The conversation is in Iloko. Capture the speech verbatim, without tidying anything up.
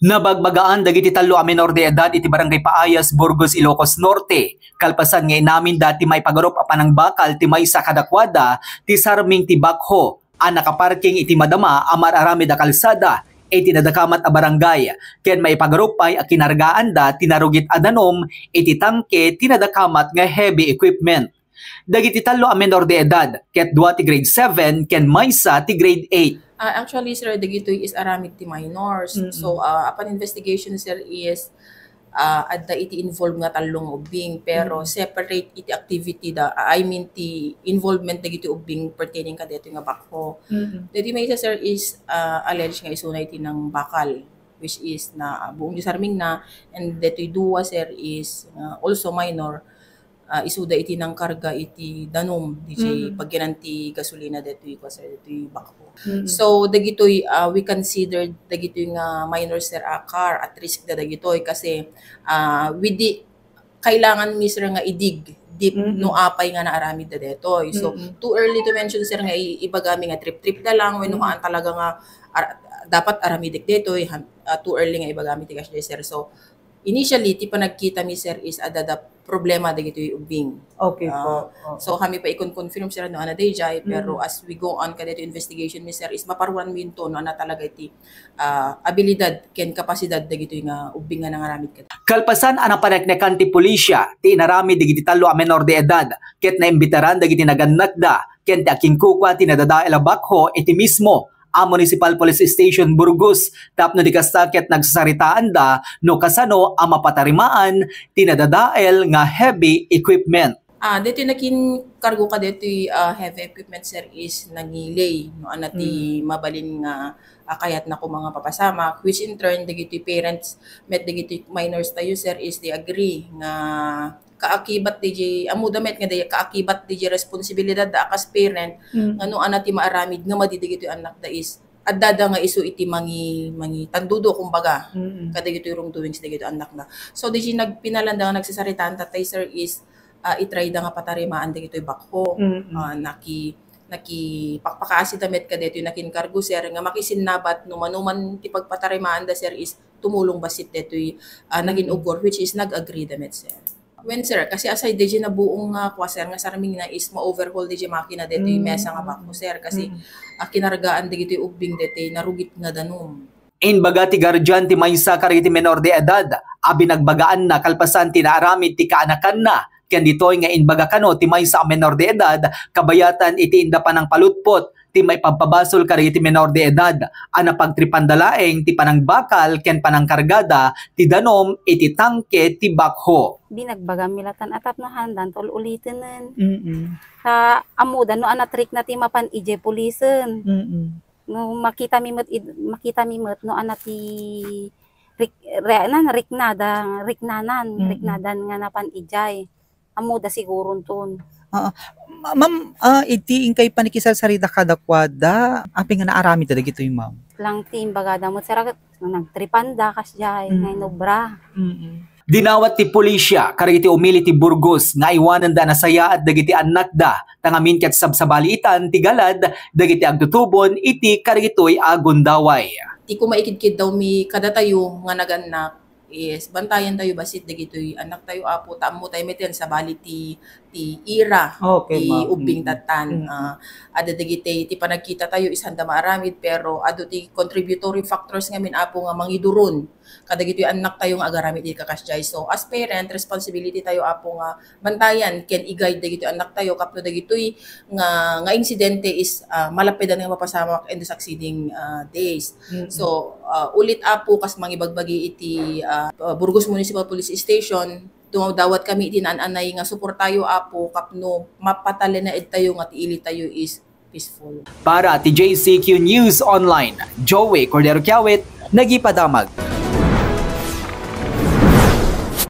Nabagbagaan dagiti tallo a menor de edad iti Barangay Paayas, Burgos, Ilocos Norte, kalpasan nga inaminda ti maipagarup a panangbakal ti maysa kadakuada ti sarming ti backhoe a nakaparking iti madama a mar-aramid a kalsada iti nadakamat a barangay, ken maipagarup pay a kinargaanda ti narugit a danum iti tangke ti nadakamat nga heavy equipment. Dagiti tallo a menor de edad, ket dua ti grade seven ken maysa ti grade eight. Ah, actually, sir, dagitoy is aramid ti minors. Mm-mm. So, ah, upon investigation, sir, is, ah, adda iti involved nga tallo nga ubbing, pero Mm-mm. separate iti activity da, I mean, ti involvement dagiti ubbing pertaining kadaytoy nga backhoe. Mm-mm. Dagitoy maysa, sir, is, ah, alleged nga isuna iti nangbakal, which is na, ah, buong disarming na, and dagitoy dua, sir, is, ah, also minor. Ah, isuda iti nangkarga iti danum, DJ Mm. pagyanan ti gasolina daytoy, kua, sir, daytoy backhoe. Mm. So, dagitoy, ah, we consider dagitoy nga minor, sir, a car at risk da dagitoy kasi, ah, with the, kailangan mi, sir, nga idig deep Mm. no apay nga naaramid da daytoy. So, Mm. too early to mention, sir, nga i-, ibagami nga trip-trip da lang, wenno Mm. haan talaga nga ar-, dapat aramidek daytoy, han-, ah, too early nga ibagami ti kasdiay, sir. So, initially, ti panagkita mi, sir, is adda da problema dagitoy ubbing. Okay Ah, po. Oo. so, kami pa ikon-confirm, sir, no, ana dayjay, pero Mm. as we go on kadaytoy investigation mi, sir, is maparuan mi into no ana talaga iti, ah, abilidad ken kapasidad dagitoy nga ubbing nga nangaramid kad. Kalpasan a napaneknekan ti pulisya ti inaramid dagiti tallo a menor de edad ket naimbitaran dagiti nagannakda ken ti akinkukua ti nadadael a backhoe iti mismo a Municipal Police Station Burgos tapno di kasta ket nagsasaritaanda no kasano a mapatarimaan ti nadadael nga heavy equipment. Ah, daytoy nakinkargo kadaytoy, ah, heavy equipment, sir, is nangilay no ana ti Mm. mabalin nga, ah, kayatna koma nga papasamak, which in turn dagitoy parents met dagitoy minors tayo, sir, is they agree nga kaakibat DJ, ammoda met nga di kaakibat DJ responsibilidad da a kas parent Mm. nga no ana ti maaramid nga madi dagitoy annakda is adda da nga isu iti mangi-, mangitandudo, kumbaga, Mm. kadagitoy wrongdoings dagitoy annakda. So, DJ nagpinalanda nga nagsasaritaan tatay, sir, is, ah, itrayda nga patarimaan dagitoy backhoe. Mm. Ah, naki-, nakipakpakaasida met kadaytoy nakinkargo, sir, nga makisinnabat no manoman ti pagpatarimaanda, sir, is tumulong bassit daytoy, ah, nagin Mm. ukkor, which is nag-agree da met, sir. When, sir, kasi aside DJ na buong nga kua, sir, nga sarming na is ma-overhaul DJ makina daytoy Mm. mesa nga backhoe, sir, kasi Mm. ah, kinargaan dagitoy ubbing daytoy narugit nga danum. Imbaga ti guardian ti maysa kadagiti menor de edad a binagbagaanna kalpasan ti naaramid ti kaanakanna, ken ditoy nga imbaga kano ti maysa a menor de edad kabayatan iti inda panangpalutpot ti maipabpabasol kadagiti menor de edad a napagtripanda laeng ti panangbakal ken panangkargada ti danum iti tangke ti backhoe. Binagbagam mi latan a tapno handan tul-ulitenen. Mm-mm. Ta ammoda no a natrikna ti mapan idiay pulisen. Mm-mm. No makita mi met id-, makita mi met no ana ti rik-, re-, nan, riknada, riknanan, Mm-mm. riknadan nga napan idiay. Ammoda siguronton. Oo. Ma-, ma'am, ah, iti inkay panikisarsarita kadakuada, apay nga naaramid dagitoy, ma'am? Lang ti imbagada met, sir, a nagtripanda kasdiay, Mm. nga inobra. Mm-mm. Dinawat ti pulisya kadagiti umili ti Burgos nga aywanenda a nasayaat dagiti annakda, ta ngamin ket sabsabaliitan ti galad dagiti agtutubon iti kadagitoy a gundaway. Ti kumaikidkiddawmi kadatayo nga nagannak, is bantayan tayo bassit dagitoy annak tayo, Apo, ta ammo tayo met yan sabali ti, ti ira, Okay, ti ma'am. Ubbing Mm. tattan. Mm. Ah, adda dagiti ti panagkita tayo is handa maaramid, pero adu ti contributory factors ngamin, Apo, nga mangiduron kadagitoy annak tayo nga agaramid iti kakasdiay. So, as parent, responsibility tayo, Apo, nga bantayan ken i-guide dagitoy annak tayo, tapno dagitoy nga, nga insidente is, ah, malappedan nga mapasamak in the succeeding, ah, days. Mm-mm. So, ah, ulit, Apo, kas mangibagbagi iti, ah, Burgos Municipal Police Station, dumadawat kami iti naan-anay nga suportayo, Apo, tapno mapatalenaed tayo nga ti ili tayo is peaceful. Para ti J C Q News Online, Joey Cordero Kiawit, nagipadamag.